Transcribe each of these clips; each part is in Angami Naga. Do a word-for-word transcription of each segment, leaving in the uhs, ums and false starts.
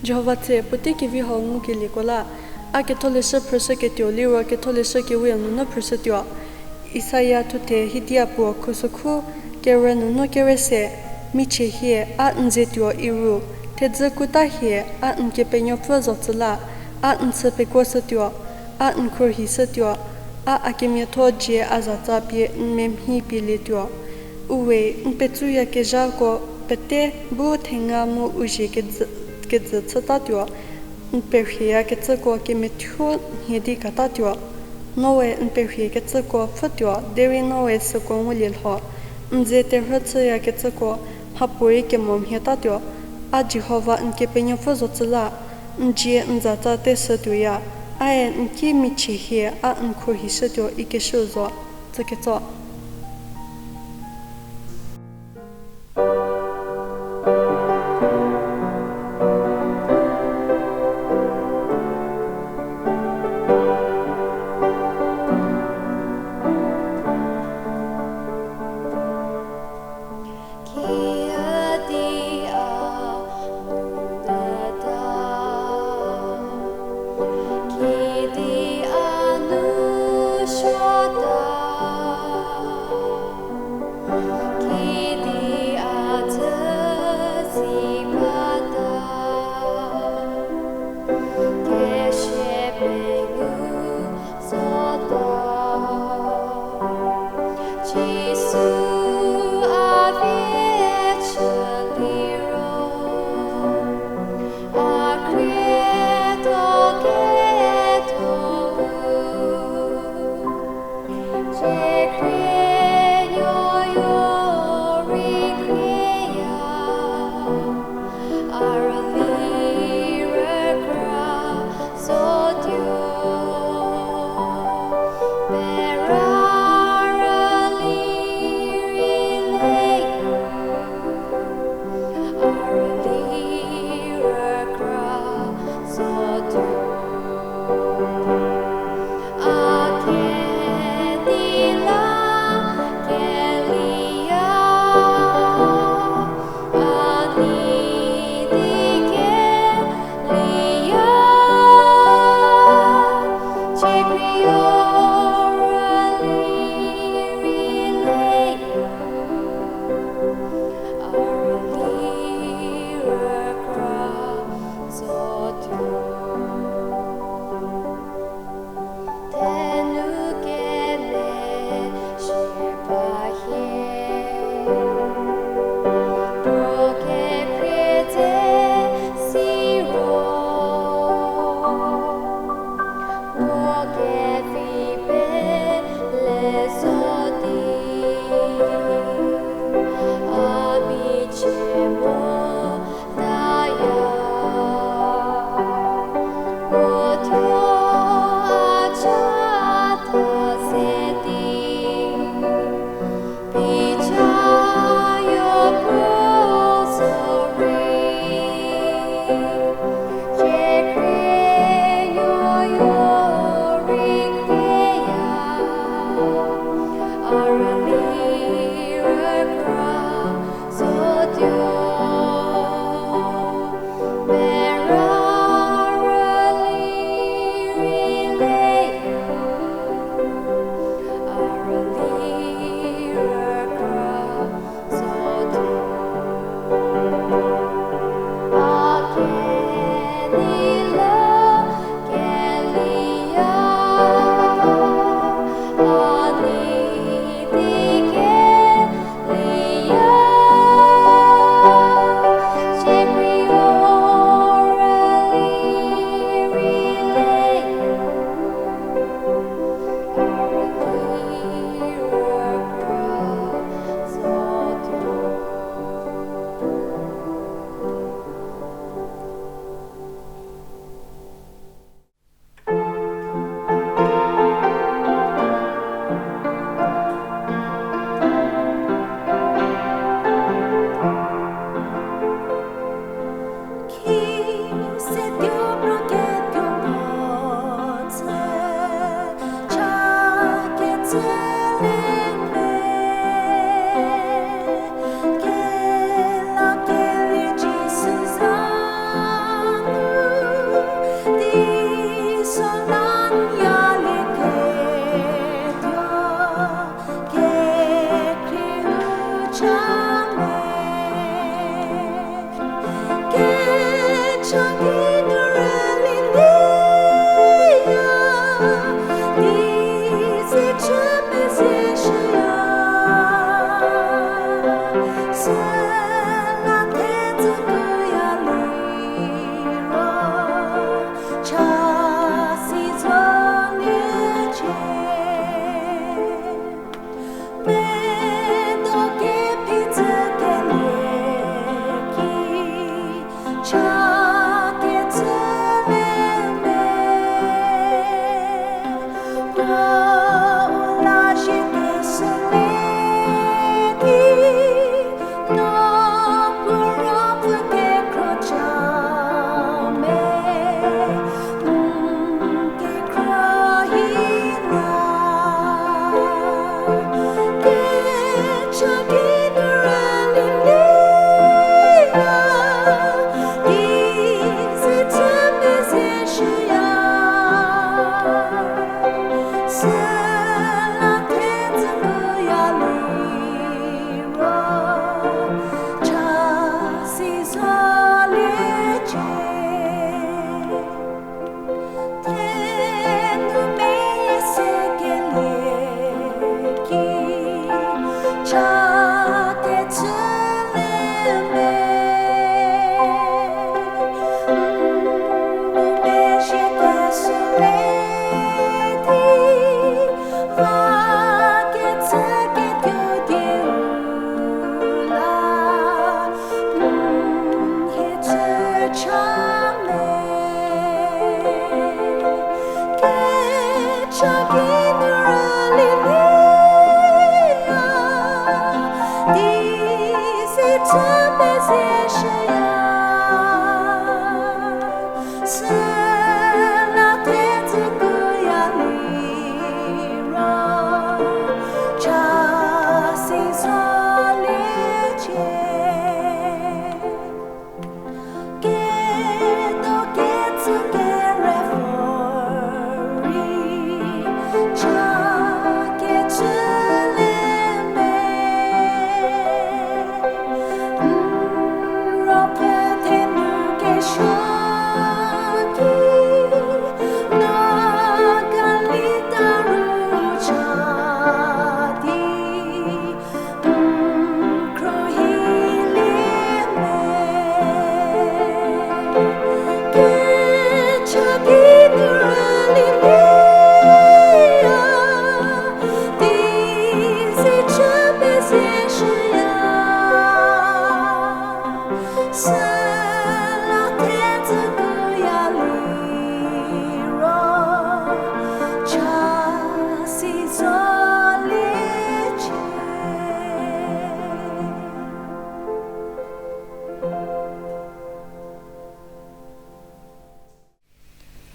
Jihova tse puotei kevi hau ngukelieko la, a ketholeshü phrüshüketuo liro ketholeshü kewe nunu phrüshütuo. Isaia thuthe hidia puo khusükhu kere nunu kere se, michie hie a n zetuo iru, thedzü kuta hie a n Kepenuopfü zocü la, a n chü pekuoshütuo, a n khruohishütuo, a a kemiatho dzie a zatsa pie n memhi pielietuo. Uwe, n petsuyakezhako pete bu thenga mu u zie kejü, kejü chütatuo, n perhieyakecüko kemethuo nhie di katatuo. Noe n perhiekecüko pfhütuo, derei noe süko ngulie lho. N ze terhü chüyakecüko mhapuorei kemo mhietatuo. A Jihova n Kepenuopfü zocü la, n dzie n zatsa teshütuoya, ae n ki michie hie a n khruohishütuo ikeshüu zo. Tsüketso. Kiüdi a mungüta, kidi a nu suota, kidi a tsü si bata, kesie pengou sota. Jisu a vie chü liro, a khrietho ketho u, cie khrie nuoyo rei khrieya, a rüli rükra zotuo. Pera rüli rei leya, a rüli rükra zotuo. A kedi la keliya, a nei di keliya, cie khrie nuoyo rüli rei leya, a rüli rükra zotuo. Thenu kemezhie ba hie, puo kekhrie tse siro, puo kevi pele zo di, a michie mo taya, puo thuo a chatha ze di, picha yo puo zo rei, cie khrie nuoyo rei khrieya, a rüli rükra zotuo. Pera rüli rei leya, a rüli rükra zotuo. A kedi la keliya, a nei di keliya, cie khrie nuoyo rüli rei leya, a rüli rükra zotuo.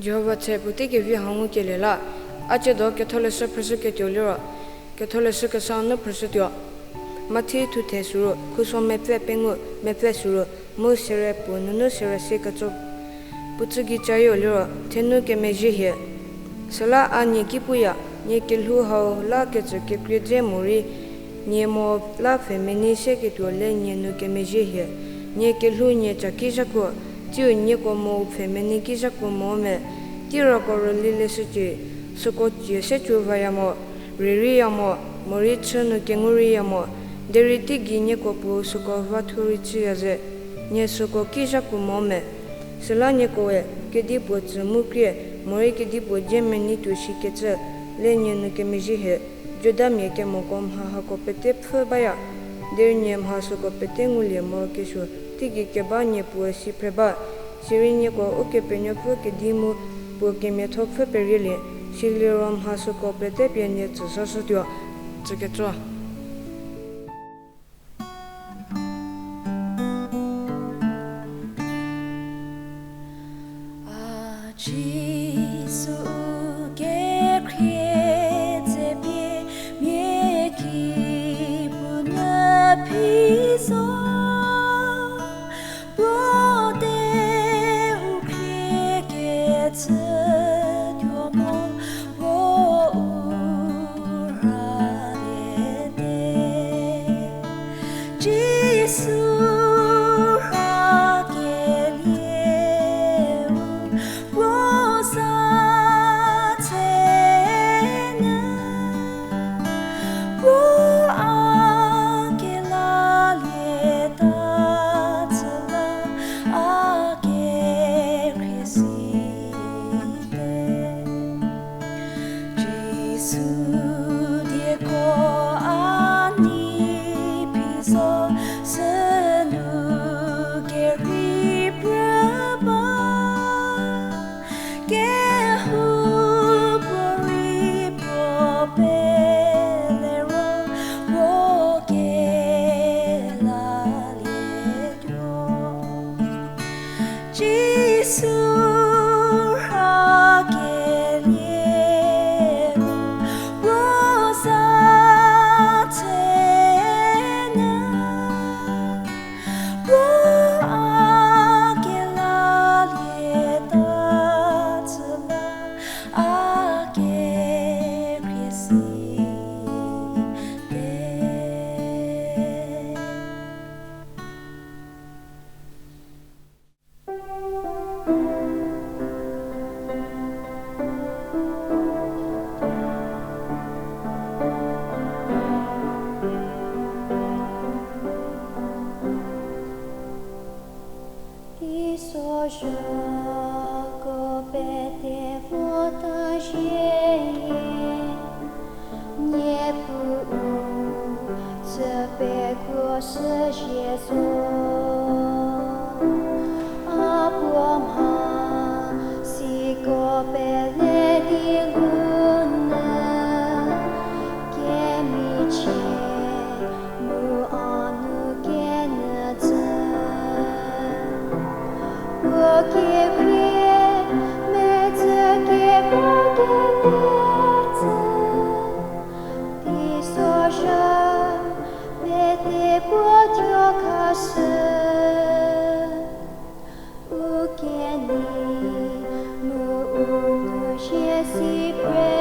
Jihova tse puotei kevi ha ngukelie la, a tsiedo ketholeshü phrüshüketuo liro, ketholeshü kesa nu phrüshütuo. Mathi thuthe süru, khuso mepfü pengou, mepfü süru, mu sere puo nunu sere se ketso. Puo tsü gei cayieu liro, thenu kemezhie hie. Süla a nie ki puya, nie kelhou hau la kecü kekrie dze morei, nie mo la pfhemenei seketuo le nie nu kemezhie hie. Nie kelhou nie ca ki zhakuo, tsiu nieko mo pfhemenei ki zhakuo mo me. Teirako rüli leshücie, süko cie se cü vaya mo, rei reiya mo, morei chü nu kengu reiya mo, derei teigei nieko puo süko va thuo rei chüya ze, nie süko ki zhakuo mo me. Süla niekoe, kedipuo tsü mu krie, morei kedipuo dze menei tuo shikecü, le nie nu kemezhie hie, Judamia kemoko mha hako pete pfhü baya, derei nie mha süko pete ngulie morokesuo, teigei keba nie puo si phre ba, sirei nieko Ukepenuopfü kedi mu puo kemiatho pfhü perielie, siliro mha süko pete pie nie tsü sashütuo. Tsüketso. A Jisu kekhrie tsepie mia ki puo nyü phi zo, puo te u khrie kecü tuo mo, puo u rhaliete. Jisu rhakelieu puo za tsenyü, puo a kelalieta tsüla a kekhrie site. Jisu dieko a nei phi zo, sünu kerhei phrü ba, kehoupuorei puo pele ro puo kelalietuo. Jisu rhakelieu puo za tsenyü, puo a kelalieta tsüla a kekhrie site. Teisozhako pete vota zhie, Niepuu tsü pekuo shüzhie zo. A puo mha siko pele di lunu, kemichie mu a nu kenyü tsü. Puo kekhrie metsü kepuo kele tsü, teisozha pete puo thuo khashü. U kenei mu u nou zhie si phre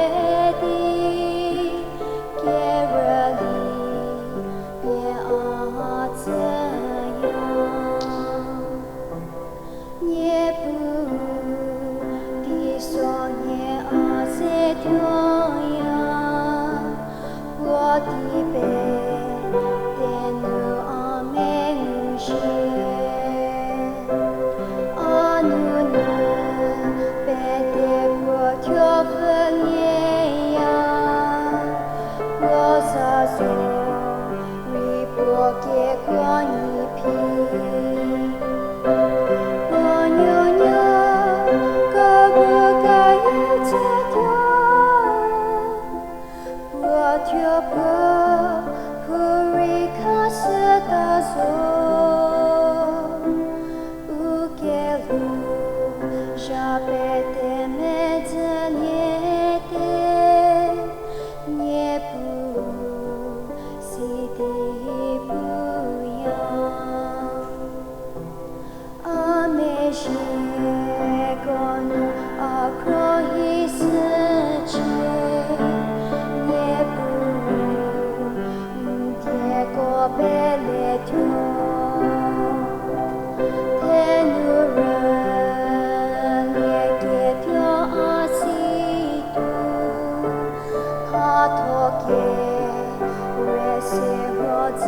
di, kerüli pie a tsüya. Niepuu, teisonhie a se thuoya, puo di pete nu a mengu zhie. A nunu pete puo thuo pfhünieya, puo za zo rei puo kekuo nyi phi. Puo nuonuo kebukeyie chütuo, puo thuo puo hurei khashüta zo. U kelhou zha pete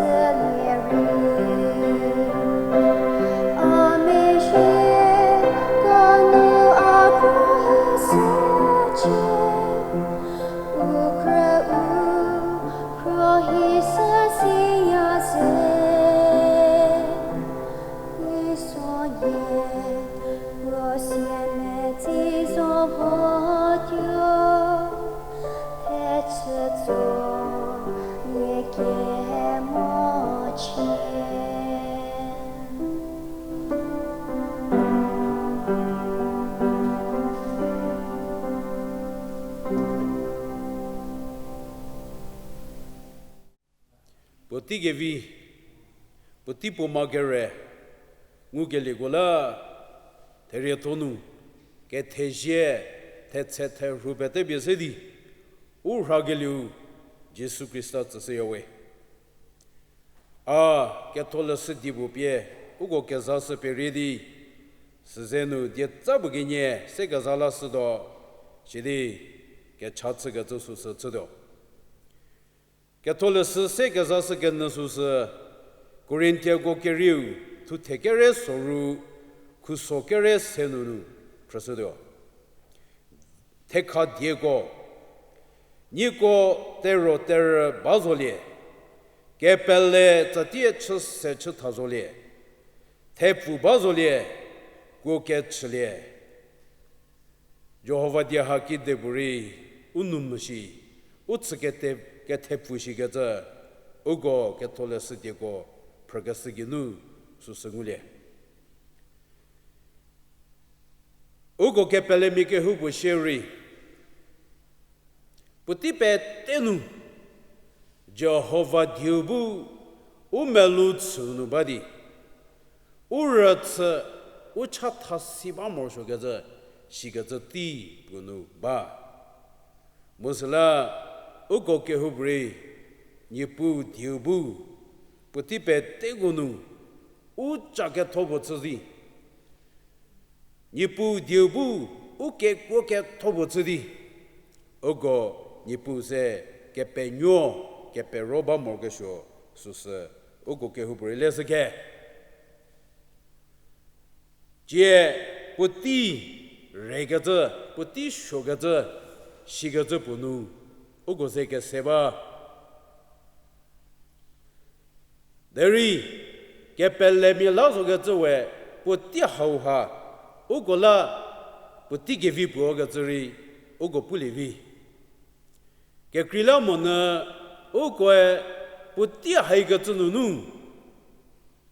sülie rei, a mezhie kanu a khruohi shücie, u krü u khruohi shü siya ze, Isonhie puo sie medzi zo votuo, thechü tso nie kemo chie. Puotei kevi, puotei puo ma kere, ngukelieko la, therietho nu, kethezie, thetse therhu pete pie se di, u rhakelieu, Jisu Khrista tsüshüya we. A, ketholeshü die puo pie, uko kezashü perie di, süze nu dietsa puo kenie se keza lashütuo, sidi, kecha chükecü süsü chütuo. Ketholeshü se kezashü kenyü süsü, Korintiako kerieu, thuthe kere soru, khuso kere se nunu, phrüshütuo. Thekha dieko, nieko tero terü ba zolie, kepele tsatie chü se chü tha zolie, thepfu ba zolie, kuo kechülie. Jihova die ha kidepuorei, u nou mvüshi, u chü kete, kethepfu shikecü, uko ketholeshü dieko phrükeshü geinu süsü ngulie. Uko kepelemia kehoupuo shierei, puotei pete nu, Jihova dieu bu u melou chü nu ba di, u rüchü u chatha si ba morosuokecü, sikecü tei puo nu ba. Mu süla uko kehoupuorei, Niepuu dieu bu, puotei peteko nu, u ca ketho puo chü di, Niepuu dieu bu, u kekuo ketho puo chü di, uko Niepuu ze kepenuo, kepero ba morokesuo, süsü uko kehoupuorei leshüke. Tsie puotei rekecü, puotei suokecü, sikecü puo nu, uko ze kese ba. Derei, kepelemia la zokecü we, puotei hauha, uko la, puotei kevi puo kecü rei, uko pulie vi. Kekreilamonyü, ukoe, puotei haikecü nunu,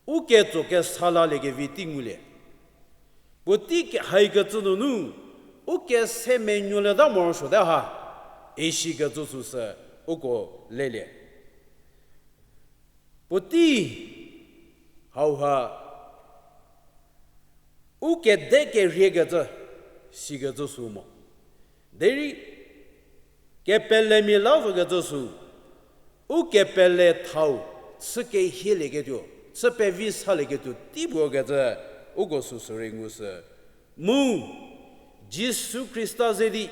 u ketso kesa laliekevi tei ngulie. Puotei ke-, haikecü nunu, u kese menuolieta morosuote ha, isikecü süsü uko lelie. Puotei hauha, u kede keriekecü, sikecü sü mo. Derei, kepelemia la zokecü sü, u kepele thau, chü kehielieketuo, chü pevi salieketuo tei puo kecü, uko süsü rei ngushü. Mu, Jisu Khrista ze di,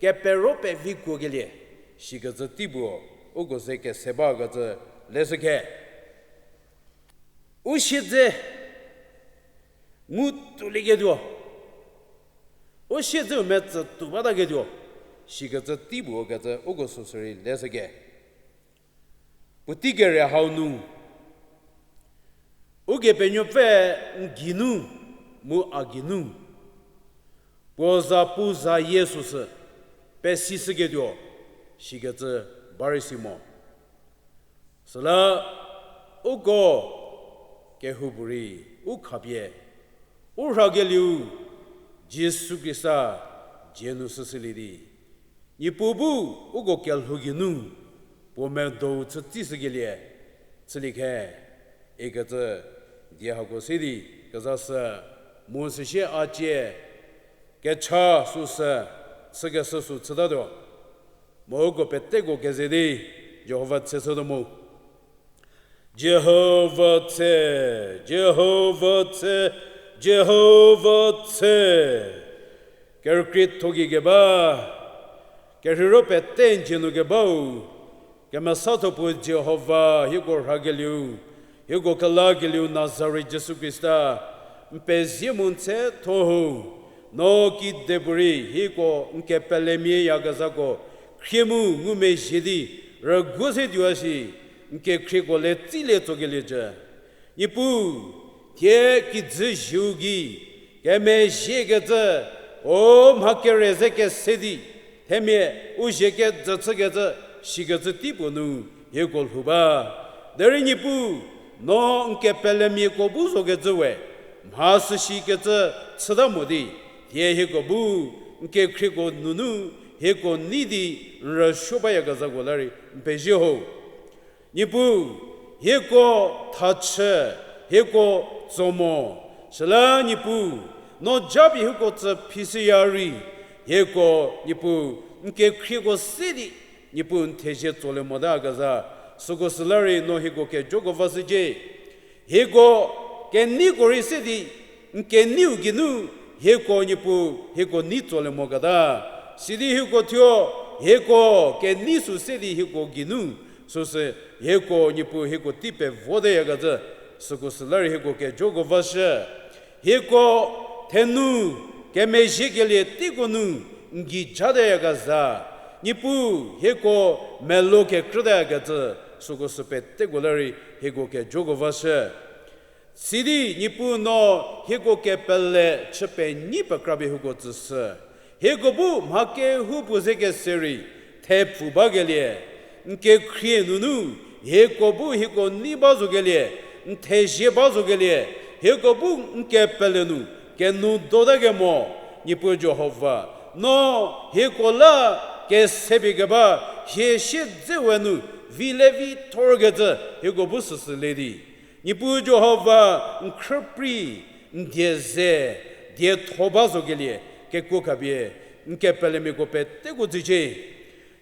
kepero pevi kuokelie, sikecü tei puo, uko ze kese bakecü, leshüke. U siedze, ngu tuolieketuo. U siedzeu metsü tuo bataketuo, sikecü tei puo kecü uko süsü rei leshüke. Puotei kere hau nu, Ukepenuopfü n geinu, mu a geinu, puo za pu zayie süsü, pesishüketuo, sikecü ba rei si mo. Süla, uko, kehoupuorei, u khapie, u rhakelieu, Jisu Khrista, dzie nu shüshülie di. Niepuu bu, uko kelhou geinu, puo medou chü tsishükelie, chülie khe, ikecü, die hako si di, kezashü, mu süsie a cie, kecha süsü, chükeshü sü chütatuo. Mu uko peteko keze di, Jihova tse shütuo mu. Jihova tse, Jihova tse, Jihova tse. Kerükrietho gei keba, kerheiro pete n dzie nu kebau, Kemesa Thupuu Jihova, hieko rhakelieu, hieko kelakelieu Nazaret Jisu Khrista, n pezie mu n tsetho ho, no kidepuorei hieko n kepelemia yakezhako khrie mu ngumezhie di rüguo se tuo shi, n kekhrieko le tsilie tsokeliecü. Niepuu, thie kijü zhieu gei kemezhiekecü, o mha kere ze kese di, themia u zhie kejü chükecü, shikecü teipuo nu hieko lhou ba. Derei Niepuu, no n kepelemiako bu zokecü we, mha süshikecü chüta mo di, thie hieko bu n kekhrieko nunu hieko nei di n rüsuo bayakezhako la rei n pezie ho. Niepuu, hieko thachü, hieko tso mo, süla Niepuu, no japie hieko tsü phishüya rei, hieko Niepuu, n kekhrieko se di, Niepuu n thezie tsolie motakezha, süko süla rei no hieko kejoko vashücie. Hieko keneiko rei se di, n keneiu geinu, hieko Niepuu, hieko nei tsolie moketa. Sidi hieko thuo, hieko kenei sü se di hieko geinu, süsü hieko Niepuu hieko tei pevoteyakecü, süko süla rei hieko kejoko vashü. Hieko thenu kemezhiekelie teiko nu n gei jateyakezha, Niepuu hieko melou kekrütayakecü, süko sü peteko la rei hieko kejoko vashü. Sidi Niepuu no hieko kepele chü penyi pekrapie hieko tsüshü. Hieko bu mha kehoupuo ze kese rei thepfu bakelie, n kekhrie nunu hieko bu hieko nei ba zokelie, n thezie ba zokelie, hieko bu n kepele nu kenu dota kemo, Niepuu Jihova, no hieko la kesepie keba hie siedze we nu vi le vi thorkecü hieko bu süsü le di, Niepuu Jihova, n khrüprei, n die ze, dietho ba zokelie kekuo khapie n kepelemiako peteko tsücie.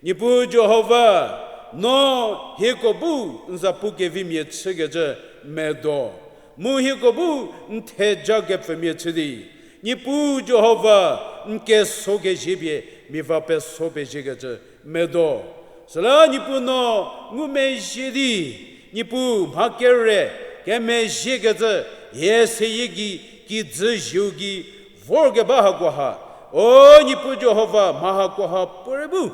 Niepuu Jihova, no hieko bu n zapu kevimia chükecü medo, mu hieko bu n theja kepfümia chü di, Niepuu Jihova, n keso kezie pie mia va peso peziekecü medo. Süla Niepuu no ngumezhie di, Niepuu mha kere kemezhiekecü hie seyie gei, kijü zhieu gei vorkeba hakoha, o Niepuu Jihova, mha hakoha puorei bu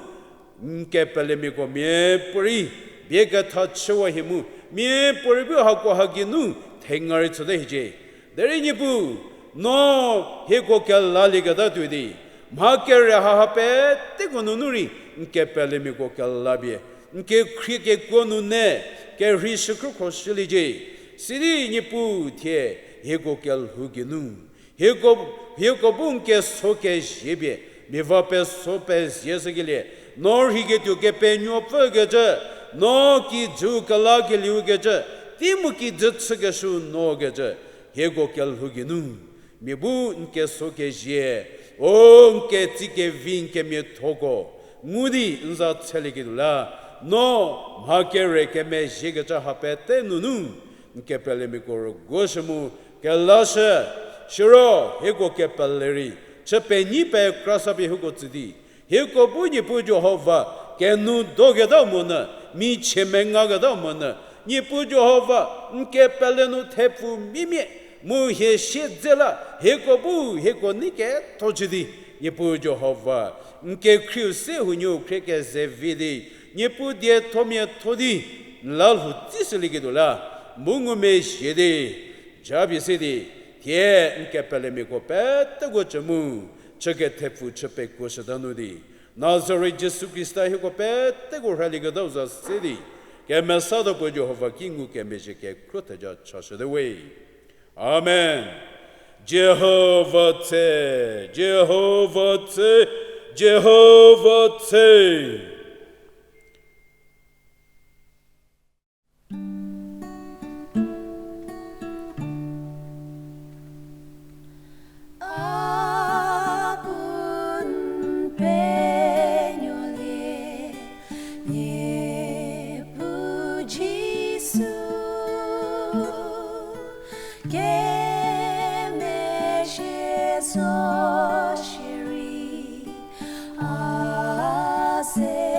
n kepelemiako miapuorei bie ketha chüwa hie mu, miapuorei bu hakoha geinu thenga rei chüte hiecie. Derei Niepuu, no hieko kelalieketa tuo di, mha kere haha peteko nunu rei n kepelemiako kelapie, n kekhrie kekuo nunu kerhei shükhrükhro shüliecie. Sidi Niepuu thie hieko kelhou geinu, hieko, hieko bu n keso kezie pie mia va peso pezie shükelie, no rheiketuo Kepenuopfü kecü, no kijü kelakelieu kecü, tei mu kijü chükeshü no kecü, hieko kelhou geinu, mia bu n keso kezie, o n ketsi kevi n kemiathoko ngu di n za tselieketuo la, no mha kere kemezhiekecü ha pete nunu n kepelemiako rüguoshü mu kelashü. Siro hieko kepele rei chü penyi pekra sa pie hieko tsü di, hieko bu Niepuu Jihova kenu doketa monyü, michie mengaketa monyü, Niepuu Jihova n kepele nu thepfu mimia mu hie siedze la hieko bu hieko nei ketho chü di, Niepuu Jihova, n kekhrieu se huonuo khrie kezevi di, Niepuu diethomiatho di n la lhou tsishülieketuo la, mu ngumezhie di, japie se di, thie n kepelemiako peteko cü mu chü kethepfu chü pekuoshüta nu di, Nazaret Jisu Khrista hieko peteko rhalieketau za se di, Kemesa Thupuu Jihova ki ngukemezhie kekhro theja chashüte we. Amen. Jihova tse, Jihova tse, Jihova tse. A bu n penuolie, Niepuu Jisu, kemezhie zo shierei, a se